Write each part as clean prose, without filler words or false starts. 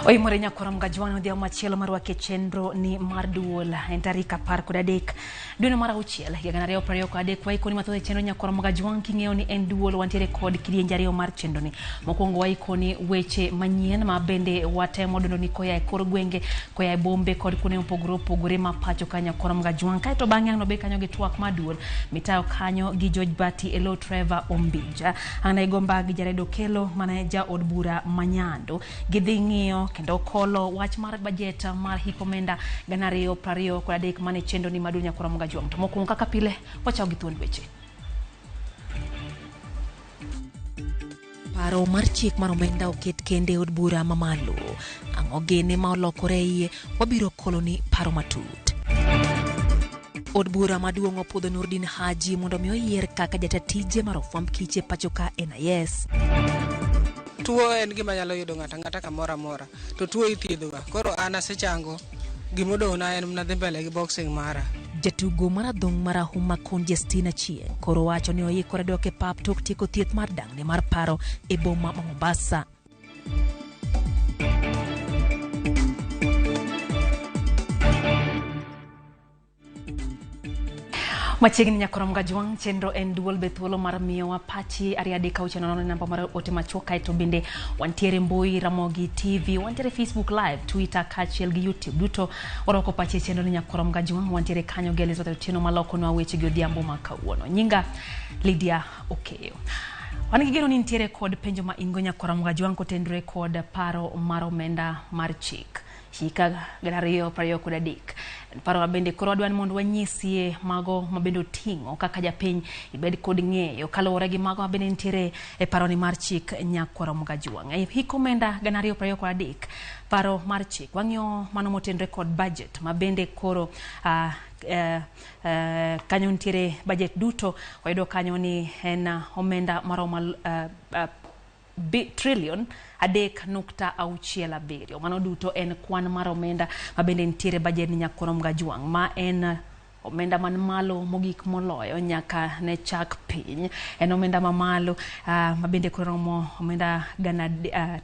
Oimore nyakwara Mgajwang' odhiambo machielo marwake chenro ni mar duol en tarik 13 dweno mar auchiel higa 2023. Waikoni mathoth e chenro nyakwara Mgajwang' king'eyo ni en duol wantiere kod kidienje ariyo mar chenro ni. Mokwongo waikoni weche manyien ma bende watemo dondo ni koya e kor gwenge, koya e bombe kod kuonde mopogore opogore ma pacho ka nyakwara Mgajwang'. Kaeto bang'e ang' nobed kanyo gi twak mar duol mitayo kanyo gi George Bati e lo Trevor Ombija. Ang' ne gomba gi Jared Okello mane ja od bura ma Nyando. Gidhi ng'iyo kendo kolo wach mar bajet mar hik omenda 2023 mane chenro ni maduong' nyakwara Mgajwang'. To mokwongo kaka pile wachako gi thuond weche. Paro mar chik mar omenda oket kende e od bura mamalo. Ang'o gene ma olokore e iye? Wabiro kolo ni paro matut. Od bura maduong' opuodho Nurdin Haji mondo mi oyier kaka jata tije mar ofwamb kiche pacho ka NIS. Tuo en gima nyalo yudo ng'ato ang'ata kamoro amora, to tuo ithiedho ga. Koro an asechango, gimodong'na en mana dhi mbele gi boxing mara. Jatugo mar adhong' marahuma Conjestina Achieng' koro wacho ni oikore dok e pap tok tieko thieth mar dang'ni mar paro e boma ma Mombasa. Machiegni nyakorom Gajwang' chenro en duol be thuolo mar miyowa pachi ariyo adek auchiel nono namba mar ote machuok kaeto bende wantiere mbui Ramogi TV, wantiere Facebook Live, Twitter kaachiel gi YouTube duto warwako pachi e chenro ni nyakorom Gajwang' wantiere kanyo gi Elizabeth Otieno malokonwa weche gi odhiambo ma kawuono. Nyinga Lydia Okeyo. Wan gi geno ni nitiere kod penjo ma in go nyakorom Gajwang' kotenore kod paro mar omenda mar chik higa 2023. En paro ma bende koro wadwa ni mondo wanyisie mago ma bende oting'o kaka japiny ibed kod ng'eyo kaluwore gi mago ma bende nitiere e paroni mar chik nyakwaro Mgajwang'. E hik omenda 2023 paro mar chik wang'iyo mano motenore kod budget ma bende koro kanyo nitiere budget duto wayudo kanyo ni en omenda maromo trillion 3.67. Mano duto en kwan mar omenda ma bende nitiere budget ni nyakwaro Mgajwang' ma en omenda man malo mogik moloyo nyaka ne chak piny. En omenda mamalo ma bende koro romo omenda gana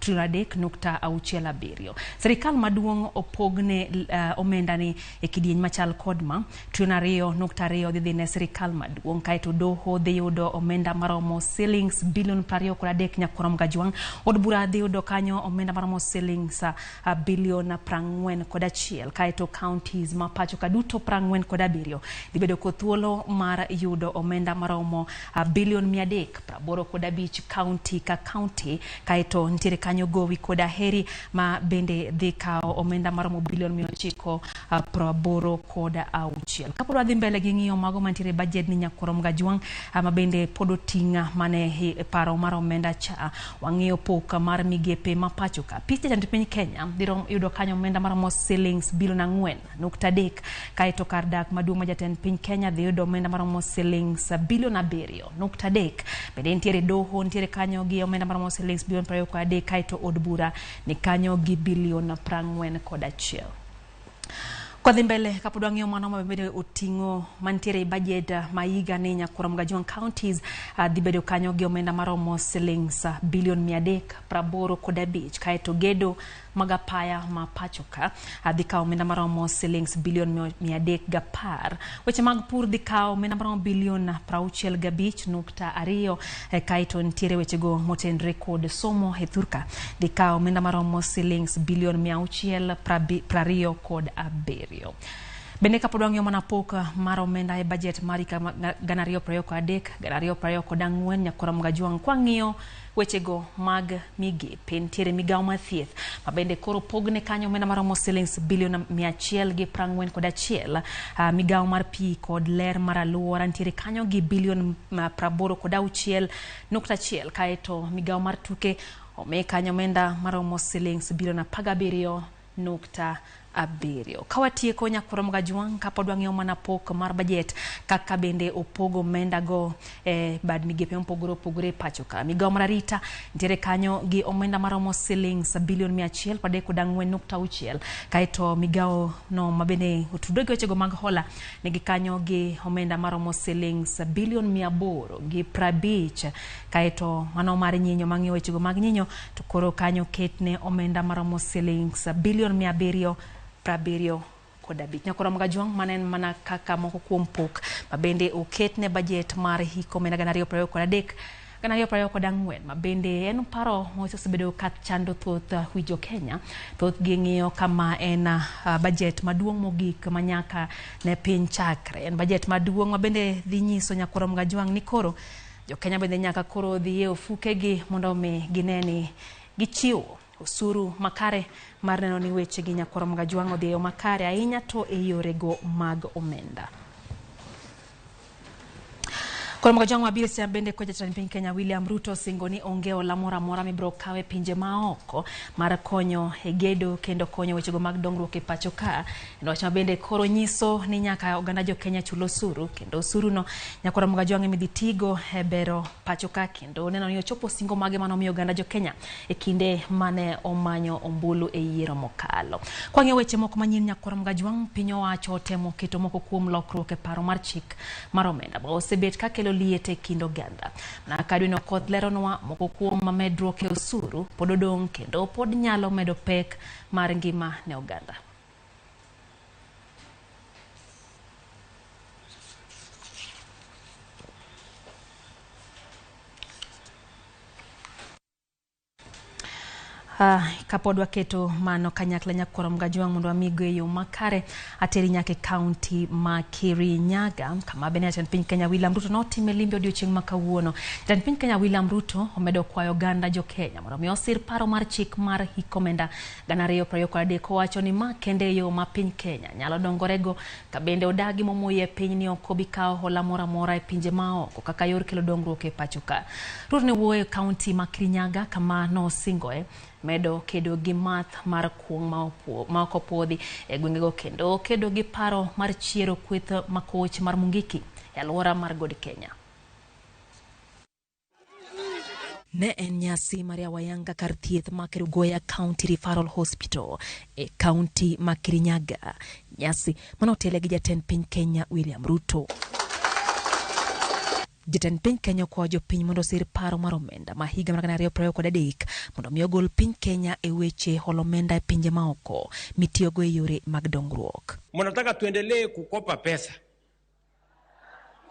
trillion 3.67. Sirikal maduong' opogne omenda ni e kidieny machal kod ma trillion 2.2 dhi dhi ne sirikal maduong' kaeto doho dhi yudo omenda maromo shillings bilion 23 nyakwaro Mgajwang'. Od bura dhi yudo kanyo omenda maromo shillings bilion 41 kaeto counties ma pacho ka duto 47 dhi bedo kod thuolo mar yudo omenda maromo bilion 385 county ka county kaeto nitiere kanyo gowi kod aheri ma bende dhi kawo omenda maromo bilion 986. Kapod wadhi mbele gi ng'iyo mago mantiere e budget ni nyakwaro Mgajwang' ma bende pod oting'a mane e paro mar omenda cha wang'iyo pok mar migepe ma pacho ka. Pich jatend piny Kenya dhi yudo kanyo omenda maromo shillings bilion 4.3 kaeto kar dak maduong' ma jatend piny Kenya dhi yudo omenda maromo shillings bilion 7.3. Bende nitiere doho nitiere kanyo gi omenda maromo shillings bilion 23 kaeto od bura ni kanyo gi bilion 41. Kwadhi mbele kapod wang'iyo mano ma bende oting'o mantiere e budget ma higa ni nyakwaro Mgajwang' counties dhi bedo kanyo gi omenda maromo shillings bilion 385 kaeto gedo mag apaya ma pacho ka dhi kawo omenda maromo shillings bilion 310. Weche mag pur dhi kawo omenda maromo bilion 65.2 kaeto nitiere wechego motenre kod somo e thurka dhi kawo omenda maromo shillings bilion 627. Bende kapod wang'iyo mana pok mar omenda e budget mar higa 2023 2024 nyakwara Mgajwang' kwang'iyo wechego mag migepe nitiere migawo mar thieth ma bende koro pogne kanyo omenda maromo shillings bilion 141. Migawo mar pi kod ler mar aluora nitiere kanyo gi bilion 86.1 kaeto migawo mar tuke omi kanyo omenda maromo shillings bilion 17.5. 7. Ka watieko Nyakurom Gajwang' kapod wang'iyo mana pok mar bajet kaka bende opogo omenda go e bad migepe mopogore opogore e pacho ka. Migawo mar arita nitiere kanyo gi omenda maromo silings bilion 134.6, kaeto migawo no mabende otudore gi wechego mag hola nigi kanyo gi omenda maromo silings bilion 850, kaeto mano mar nyinyo mang'iyo wechego mag nyinyo to koro kanyo ketne omenda maromo silings bilion 775. Nyakurom Gajwang' mano en mana kaka moko kuom pok mabende oketne bajet mar hik omenda 2023 2024 mabende en paro mosebedo ka chando thoth wi jo Kenya. Thothgi ng'iyo kama en bajet maduong' mogik manyaka ne piny chakre. En bajet maduong' mabende dhi nyiso Nyakurom Gajwang' ni koro jo Kenya bende nyaka koro dhi e ofukegi mondo mi gine ni gichiwo osuru makare mar neno ni weche gi Nyakurom Gajwang' odhi e yo makare ahinya to e yorego mag omenda. Koro Gajwang' wabiro e bende ko jatend piny Kenya William Ruto osingo ni onge hola moro amora mibiro kaw e pinje maoko mar konyo e gedo kendo konyo wechego mag dongruok e pacho ka. En wach ma bende koro nyiso ni nyaka oganda jo Kenya chul osuru kendo osuru no Nyakurom Gajwang' ema idhi tigo e bero pacho ka kendo neno ni ochopo singo mage manomiyo oganda jo Kenya e kinde mane omanyo ombulu e yiero mokalo. Kwang'iyo weche moko manyien Nyakurom Gajwang', piny owacho otemo keto moko kuom lokruok e paro mar chik mar omenda ma osebet ka kelo liet e kind oganda. Mana ka dweno koth leronwa moko kuom medruok e osuru pod odong' kendo pod nyalo medo pek mar ngima ne oganda. Kapod waketo mano kanyakla Nyakurom Gajwang' mondo wamigo e yo makare, ateri nyaka e kaunti ma Kirinyaga kama bende jatend piny Kenya William Ruto notime limbe odiochieng' ma kawuono. Jatend piny Kenya William Ruto omedo kwayo oganda jo Kenya mondo mi osir paro mar chik mar hik omenda 2023 kowacho ni ma kende e yo ma piny Kenya nyalo dongorego ka bende odagi momoyi e piny ni ok obi kawo hola moro amora e pinje maoko kaka yor kelo dongruok e pacho ka. Ruto ne wuoyo e kaunti ma Kirinyaga kama nosingoe medo kedo gi math mar kuong' ma ok opuodhi e gwengego kendo kedo gi paro mar chiero kweth makoch mar Mungiki e alwora mar God Kenya. Ne en nyasi mar yawo ayanga kar thieth ma Kerugoya County Referral Hospital e kaunti ma Kirinyaga. Nyasi manotele gi jatend piny Kenya William Ruto. Jatend piny Kenya okwayo jopiny mondo osir paro mar omenda ma higa mar 2023 mondo mi ogol piny Kenya e weche holo omenda e pinje maoko mitiyogo e yore mag dongruok. Mnataka tuendelee kukopa pesa,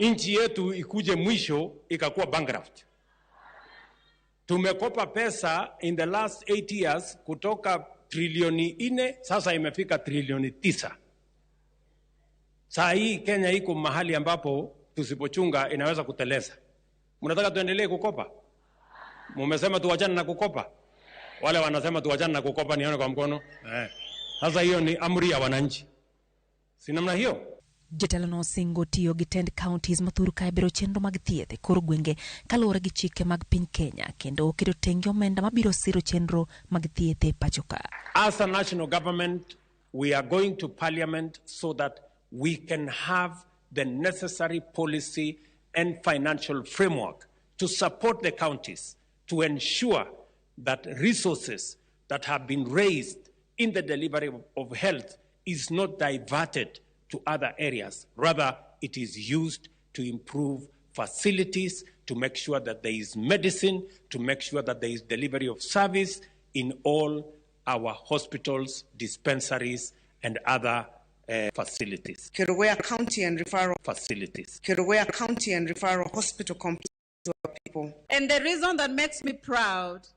nchi yetu ikuje mwisho ikakuwa bankrupt. Tumekopa pesa in the last 8 years kutoka trilioni 4 sasa imefika trilioni 9. Saa hii Kenya iko mahali ambapo tusipochunga inaweza kuteleza. Mnataka tuendelee kukopa? Mumesema tuwachane na kukopa? Wale wanasema tuwachane na kukopa nione kwa mkono. Sasa hiyo ni amri ya wananchi. Si namna hiyo? Jatelo no osingo tiyo gi tend counties mathur ka e bero chenro mag thieth e kor gwenge kaluwore gi chike mag piny Kenya kendo oketo tenge omenda mabiro siro chenro mag thieth e pacho ka. As a national government, we are going to parliament so that we can have the necessary policy and financial framework to support the counties to ensure that resources that have been raised in the delivery of health is not diverted to other areas. Rather, it is used to improve facilities, to make sure that there is medicine, to make sure that there is delivery of service in all our hospitals, dispensaries, and other facilities. Kerugoya County and Referral Facilities. Kerugoya County and Referral Hospital Complex to our people. And the reason that makes me proud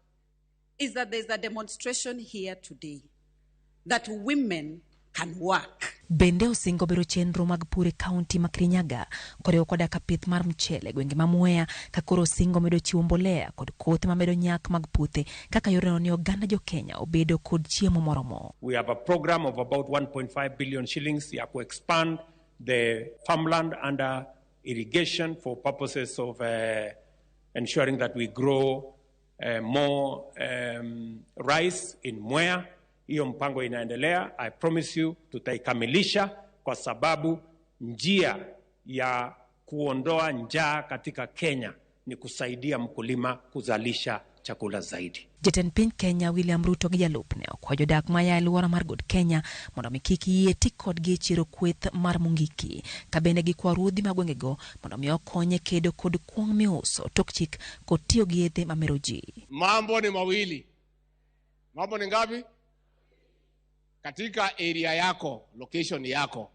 is that there's a demonstration here today that women can work. Bende osingo bero chenro mag pur e kaunti ma Kirinyaga koriwo koda ka pith mar mchele e gwenge ma Mwea ka koro osingo medo chiwo mbolea kod kothe mamedo nyak mag puothe kaka yor neno ni oganda jo Kenya obedo kod chiemo moromo. We have a program of about 1.5 billion shillings ya ku expand the farmland under irrigation for purposes of ensuring that we grow more rice in Mwea. Hiyo mpango inaendelea. I promise you tutaikamilisha, kwa sababu njia ya kuondoa njaa katika Kenya ni kusaidia mkulima kuzalisha chakula zaidi. Jatend piny Kenya William Ruto gi jalupne okwayo jodak maya e alwora mar God Kenya mondo mi kik yie ti kodgi e chiro kweth mar Mungiki, ka bende gikwa ruodhi mag gwengego mondo mi okony e kedo kod kuong' miuso tok chik kod tiyo gi yedhe mamero ji. Mambo ni mawili. Mambo ni ngapi? Katika area yako, location yako,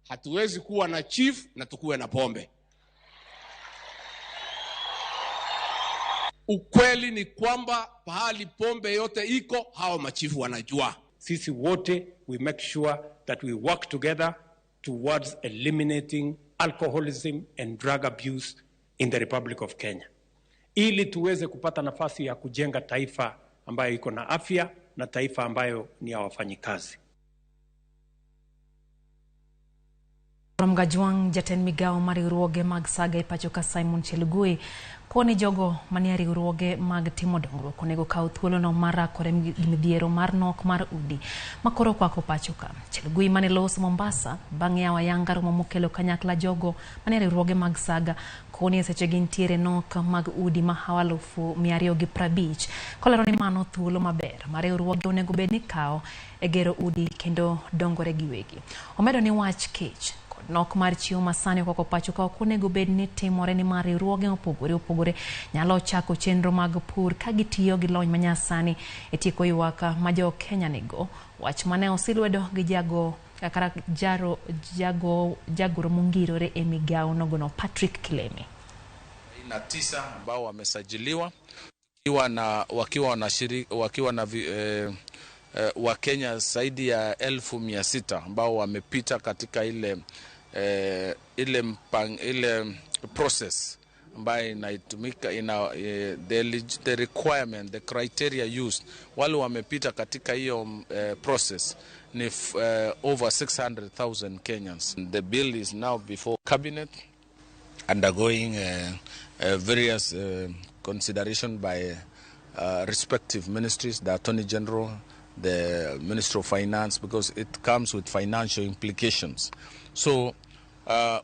hatuwezi kuwa na chief na tukuwe na pombe. Ukweli ni kwamba pahali pombe yote iko, hao machifu wanajua. Sisi wote we make sure that we work together towards eliminating alcoholism and drug abuse in the Republic of Kenya, ili tuweze kupata nafasi ya kujenga taifa ambayo iko na afya na taifa ambayo ni ya wafanyikazi. Romgajwang' jatend migawo mar riwruoge mag saga e pacho ka Simon Chelugui koni jogo manie riwruoge mag timo dongruok onego kaw thuolono mar rakore gi midhiero mar nok mar udi makoro okwako pacho ka. Chelugui mane loso Mombasa bang' yawo ayanga romo mokelo kanyakla jogo manie riwruoge mag saga koni e seche gintiere nok mag udi mahawo 250,000 kolero ni mano thuolo maber ma riwruoge onego bed ni kawo e gero udi kendo dongore giwegi. Omedo ni wach kech nok mar chiemo masani okwako pacho ka ok onego bed ni timore ni mar riwruoge mopogore opogore nyalo chako chenro mag pur ka gitiyo gi lony manyasani e tieko ywak ma jo Kenya nigo. Wach mane osilwedo gi jagoro mongirore e migawo nogono Patrick Kilemi. 9 ambao wamesajiliwa wakiwa na Wakenya zaidi ya 600,000 ambao wamepita katika ile process ambayo inaitumika the requirement, the criteria used. Wale wamepita katika hiyo process ni over 600,000 Kenyans. The bill is now before cabinet, undergoing various consideration by respective ministries, the Attorney General, the Minister of Finance, because it comes with financial implications. So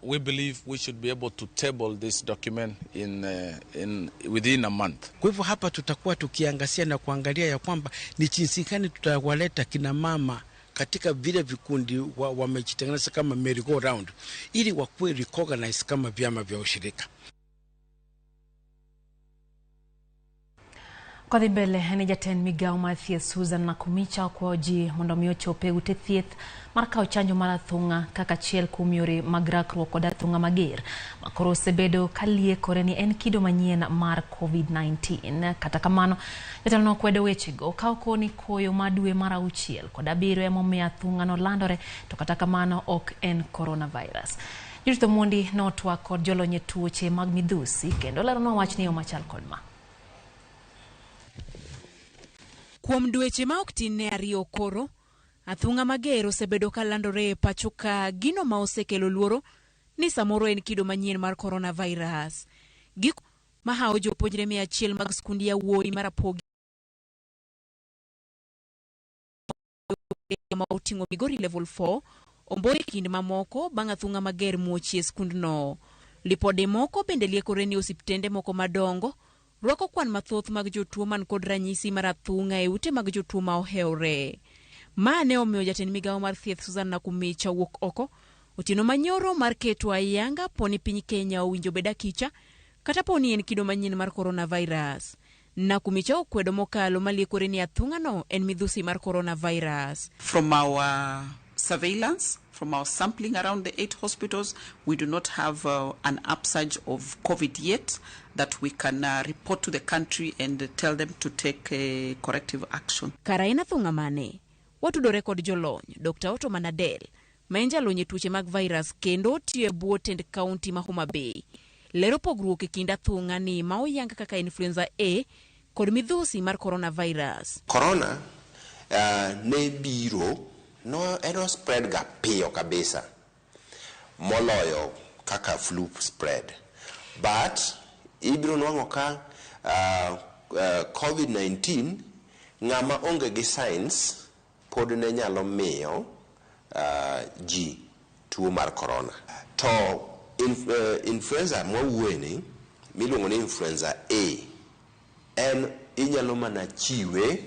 we believe we should be able to table this document in within a month. Kwa hivyo hapa tutakuwa tukiangazia na kuangalia ya kwamba ni jinsi gani tutawaleta kina mama katika vile vikundi wamejitengeneza kama merry-go round ili wakuwe recognize kama vyama vya ushirika. Kodhi mbele ni jatend migawo mar thieth Susan Nakhumicha okwayo ji mondo mi ochop e ute thieth mar kawo chanjo mar athung'a kaka achiel kuom yore mag rakruok kod athung'a mager makoro osebedo kaliekore ni en kido manyien mar COVID-19. Kata kamano, jatelo no okwedo wechego ka okoni koyo ma dwe mar 6 kod 7 emomiyo athung'a no landore, to kata kamano ok en coronavirus. Judith Omondi notwak kod jolony e tuoche mag midhusi kendo leronwa wach ni yo machal kod ma. Kuom dweche ma ok tin ne 2 koro, athung'a mager osebedo ka landore e pacho ka, gino ma osekelo luoro ni samoro en kido manyien mar coronavirus. Gik mahawo jopuonjre 100 mag skundi yawuoyi mar Rapogi ma oting'o Migori level 4 omboe kind mamoko bang' athung'a mager muochi e skundno. Lipode moko bende liekore ni osiptende moko madongo rwako kwan mathoth mag jotuo man kod ranyisi mar athung'a e ute mag jotuo ma ohewre. Ma ne omiyo jatend migawo mar thieth Susan Nakhumicha wuok oko otieno manyoro mar keto ayanga poni piny Kenya owinjo bed akicha kata poni en kido manyien mar coronavirus. Nakhumicha okwedo mokalo maliekore ni athung'ano en midhusi mar coronavirus. From our surveillance, from our sampling around the 8 hospitals, we do not have an upsurge of COVID yet that we can report to the country and tell them to take corrective action. Kara en athung'a mane? Watudore kod jolony, Dr. Otto Manadel, ma en jalony e tuoche mag virus kendo tiyo e bwo tend kaunti ma Homa Bay. Lero pogruok e kind athung'a ni ma oyang kaka influenza A kod midhusi mar coronavirus. Corona ne biro no eno spread ga piyo kabisa moloyo kaka flu spread, but ibiro nwang'o ka COVID-19 ng'ama onge gi signs pod ne nyalo miyo ji tuo mar corona. To influenza mwawuoye ni miluongo ni influenza A en inyalo mana chiwe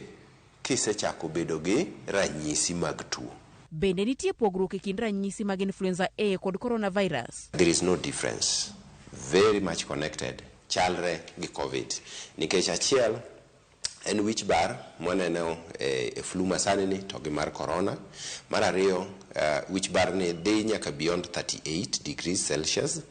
kisechako bedo gi ranyisi mag tuo. Bende nitie pogruok e kind ranyisi mag influenza A kod coronavirus? There is no difference. Very much connected. Chalre gi COVID. Nikech achiel en wich bar mwaneno e flu masani ni to gi mar corona. Mar ariyo, wich bar ni dhi nyaka beyond 38 degrees Celsius.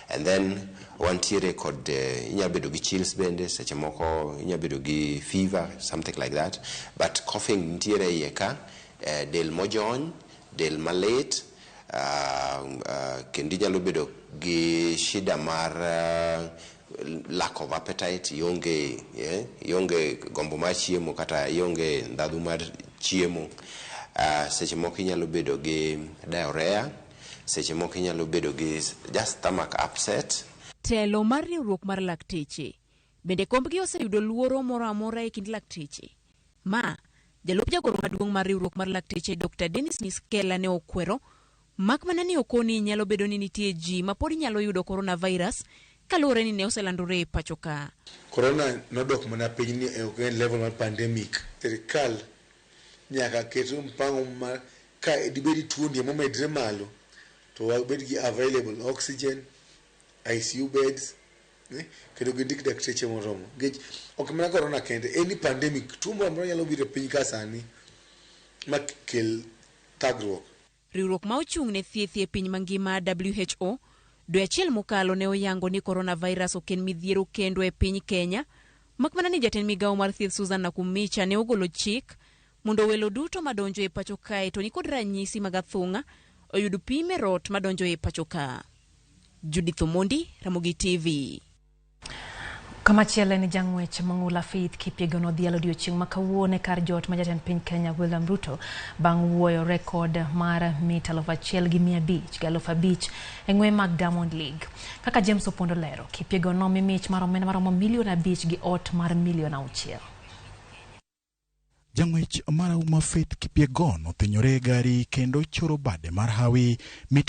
And then wantiere kod inya bedo gi chills bende, seche moko inya bedo gi fever, something like that. But coughing nitiere iye ka, del mojony, del malit, kendo inyalo bedo gi shida mar lack of appetite, ionge, yeah, ionge gombo mar chiemo kata ionge ndhadhu mar chiemo. Seche moko inyalo bedo gi diarrhea, seche moko inyalo bedo gi just stomach upset. Telo mar riwruok mar lakteche bende kombgi oseyudo luoro moro amora e kind lakteche. Ma jalup jagoro maduong' mar riwruok mar lakteche Dr. Dennis Miskela ne okwero mak mana ni okoni nyalo bedo ni nitie ji ma pod nyalo yudo coronavirus kaluwore ni ne oselandore e pacho ka. Corona nodok mana piny ni e ok en level mar pandemic. Sirikal nyaka ket mpango mar ka dibed tuo ni momedre malo to wabed gi available oxygen, ICU beds, kendo gindik dakteche moromo. Nikech ok mana corona kende, any pandemic, tuo moro amora nyalo biro e piny ka sani ma kel thagruok. Riwruok ma ochung' ne thieth e piny mangima WHO dwe achiel mokalo ne oyango ni coronavirus ok en midhiero kendo e piny Kenya, mak mana ni jatend migawo mar thieth Susan Nakhumicha ne ogolo chik mondo welo duto madonjo e pacho kae to nikod ranyisi mag athung'a oyud pim e rot madonjo e pacho ka. Judith Omondi, Ramogi TV. Kamachielo en jang'wech mang'ula Faith Kipyegon odhialo odiochieng' ma kawuono e kar jot ma jatend piny Kenya William Ruto bang' wuoyo rekod mar mita 1500 gi 5000 e ng'we mag Diamond League. Kaka James Opondo lero, Kipyegon nomi mich mar omenda maromo milion 5 gi ot mar milion 6. Jang'wech marahuma Faith Kipyegon othinyore e gari kendo choro bade mar hawi mita